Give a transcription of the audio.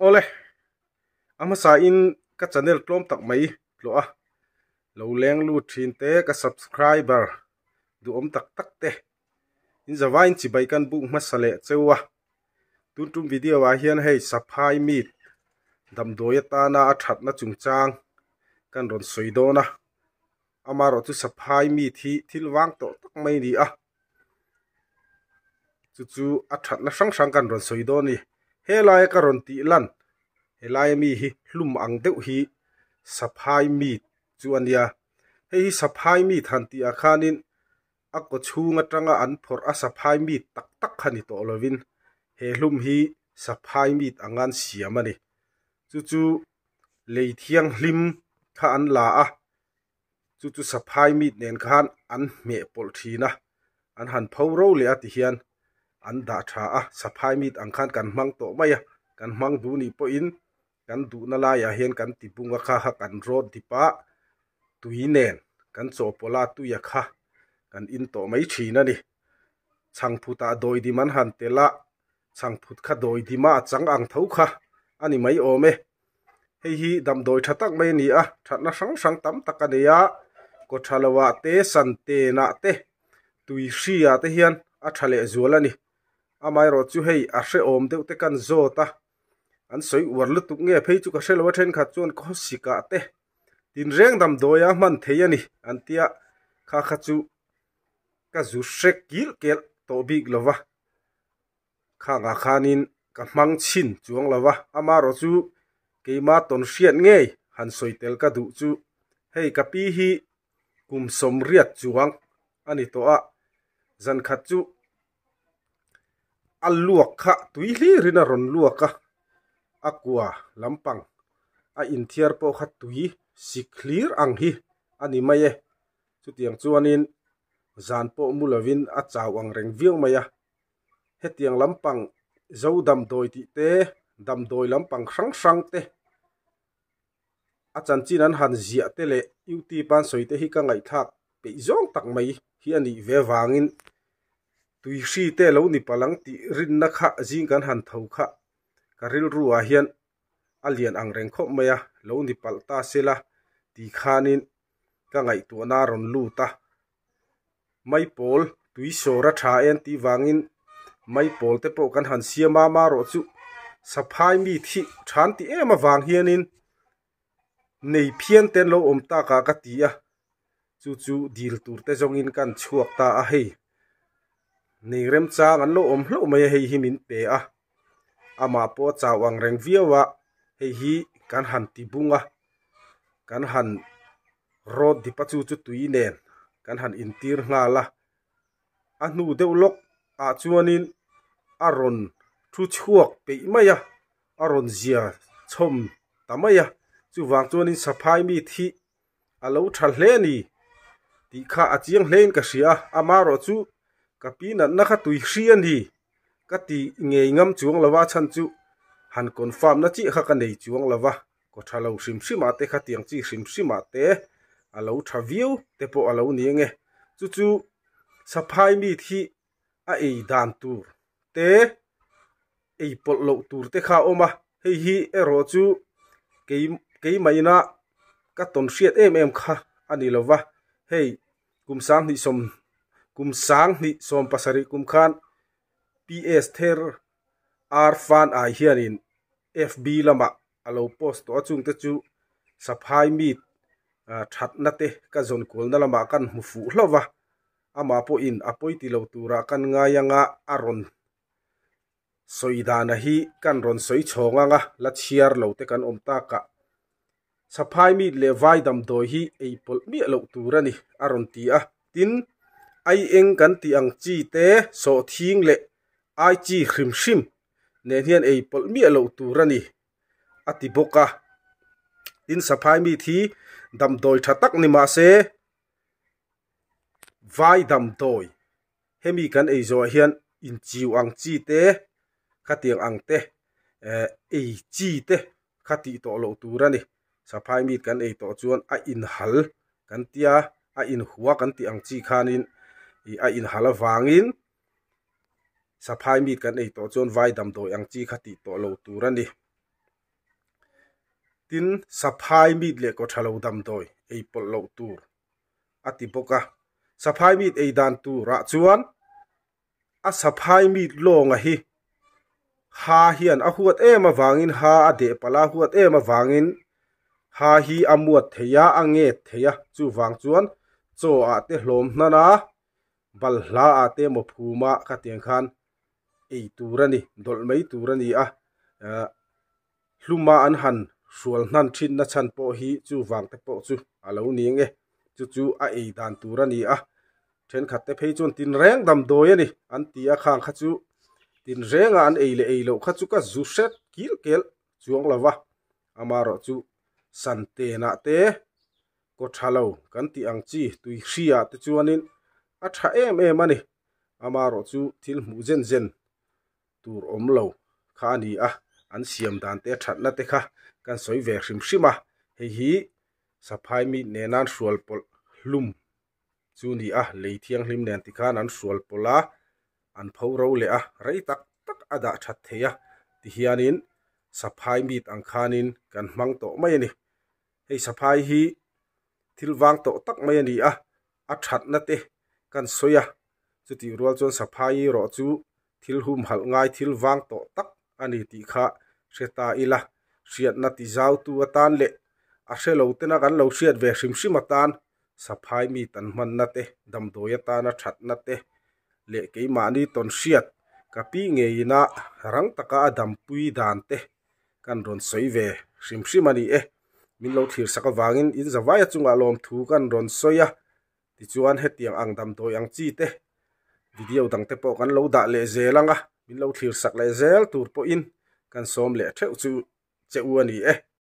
Awle, a hmasa in ka channel tlawm tak mai tlawh a, lo leng lut thin te ka subscriber duhawm tak tak te in zavain chibai kan buk hmasa leh cheu a. Tun tum video ah hian hei saphai meat damdawi atana a thatna chungchang kan rawn sawi dawn a, amaherawh chu saphai meat hi thil vang tawh tak mai a ni a. Chu chu a thatna hrang hrang kan rawn sawi dawn a ni. Helaia ka rawn tih lan helaia mi hi hlum ang deuh hi saphai meat chu a nia. Hei hi saphai meat han tih ah khanin a kaw chhung atanga an phawrh a saphai meat tak tak kha ni tawh lovin he hlum hi saphai meat anga an siam a ni. Chu chu lei thianghlim kha an la a. Chu chu saphai meat nen khan an hmeh pawlh thin a, an han pho ro leh a tihian an dah tha a, saphai meat ang khan kan hmang tawh mai a, kan hmang duh nih pawhin kan duhna laiah hian kan ti bung a kha kha kan rawt dip a, tui nen kan chawhpawlh a tuia kha kan in tawh mai thin a ni. Chhangphutah dawidim an han tel a, chhangphut kha dawidima a chang ang tho kha a ni mai awm e. Hei hi damdawi tha tak mai a ni a, thatna hrang hrang tam tak a nei a, kaw tha lo ah te, san ten ah te, tui hri ah te hian a tha leh zual a ni. Amaherawh chu hei a hrehawm deuh te kan zawt a, an sawi uar lutuk nge phei chu ka hre lo a, thenkhat chuan khawsik ah te tinreng damdawi a hman thei a ni an tia, kha kha chu ka zu hre kilh kelh tawh bik lo va. Khangah khanin ka hmang chhin chuang lo va, amaherawh chu keima tawn hriat ngei han sawi tel ka duh chu hei ka pi hi kum sawmriat chuang a ni tawh a, zan khat chu a luak kha tui hlirin a rawn luak a, a kua lampang a inthiar pawh kha tui sik hlir ang hi a ni mai e, chutiang chuanin zan pawh mu lovin a chau ang reng viau mai a. Hetiang lampang zo damdawi tih te, damdawi lampang hrang hrang te, a chanchin an han ziah te leh youtube an sawi te hi ka ngaihthlak peih zawng tak mai hi a nih ve vangin tui hri te lo ni palang tih rinna kha zing kan han tho kha ka rilru ah hian a lian ang reng khawp mai a, lo ni palh ta sela ti khanin ka ngaihtuahna a rawn lut a. Maipawl tui sawr a tha en tih vangin maipawl te pawh kan han siam a, amaherawh chu saphai mi thih than tih em avang hianin nei phian te an lo awm takah ka ti a, chu chu dil tur te zawngin kan chhuak ta a hei nei remchang an lo awm hlauh mai a hei hi min pe a, amah pawh a chau ang reng viau a, hei hi kan han ti bung a, kan han. Road dip a chu chu tui nen kan han intir nghal a, a hnu deuh lawk ah chuanin a rawn thu chhuak peih mai a, a rawn zia chhawm ta mai a, chuvang chuanin saphai mi thi a lo tha hle a ni tih kha a chiang hle in ka hria a, amaherawh chu ka pi natna kha tui hri a ni ka ti ngei ngam chuang lo a, a chhan chu han confirm na chiah kha ka nei chuang lo va. Kaw tha lo hrim hrim ah te khatiang chi hrim hrim ah te a lo tha viau te pawh a lo ni ange. Chu chu saphai meat hi a ei dan tur te ei pawlh loh tur te kha a awm a, hei hi erawh chu kei keimahina ka tawn hriat em em kha a ni lo va, hei kum sanghnih sawm kum sanghnih sawm pasarih kum khan PS Ther Ar Fan ai hianin FB lamah a lo post tawh a chungte chu saphai meat thatna te ka zawn kualna lamah kan hmu fuh hlauh va, amah pawhin a pawi ti lo turah kan ngai anga a rawn sawi dana hi kan rawn sawi chhawng anga la chhiar lo te kan awm takah saphai meat leh vai damdawi hi ei pawlh miah loh tur a ni a rawn ti a, tin ai eng kan tih ang chi te sawhthing leh ai chi hrim hrim nen hian ei pawlh miah loh tur a ni a ti bawk a. Tin saphai meat hi damdawi tha tak ni mah se vai damdawi hemi kan ei zawh hian inchiu ang chi te khatiang ang te eh ei chi te kha tih tawh loh tur a ni. Saphai meat kan ei tawh chuan a inhal kan tia a inhua kan tih ang chi khanin ih a inhal avangin Saphai meat kan ei tawh chuan vai damdawi ang chi kha tih tawh lo tur a ni. Tin, saphai meat leh kawthalo damdawi ei pawlh loh tur a ti bawk a. Saphai meat ei dan turah chuan a saphai meat lawnga hi ha hian a huat em avangin ha a deh palh a, a huat em avangin ha hi a muat thei a, a nget thei a. Chuvang chuan chaw ah te hlawm hnan a, balhla ah te emaw phum a khatiang khan ei tur a ni, dawlh mai tur a ni a. Hluma an han hrual hnan thinna chhan pawh hi chuvang te pawh chu a lo ni ang e. Chu chu a ei dan tur a ni a, thenkhat te phei chuan tinreng damdawi a ni an ti a, khang kha chu tinrenga an ei leh ei loh kha chu ka zu hret kil kel chuang lo va, amaherawh chu santenah te kaw tha lo kan tih ang chi tui hriaah te chuanin a tha em em a ni, amaherawh chu thil hmuh zen zen tur awm lo kha a ni a, an siam dan te thatna te kha kan sawi ve hrim hrim a, hei hi saphai meat nena an hrual pawlh hlum chu a ni a, lei thianghlim nen tikhan an hrual pawlh a, an pho ro leh a, rei tak tak a dah that thei a, tihianin saphai meat ang khanin kan hmang tawh mai a ni. Hei saphai hi thil vang tawh tak mai a ni a, a thatna te kan sawi a, chutih rual chuan saphai erawh chu thil humhalh ngai thil vang tawh tak a ni tih kha hre ta ila, hriatna ti zautu atan leh a hre lo tena kan lo hriat ve hrim hrim atan saphai mi tan hmanna te, damdawi atana thatna te leh keimahni tawn hriat ka pi ngeiina rang taka a dampui dan te kan rawn sawi ve hrim hrim a ni e. Min lo thlir sak avangin in zavaia chungah lawmthu kan rawn sawi a. Tichuan hetiang ang damdawi ang chi te video dang te pawh kan lo dah leh zel ang a, min lo thlir sak leh zel tur pawhin kan sawm leh theuh chu che u a ni e.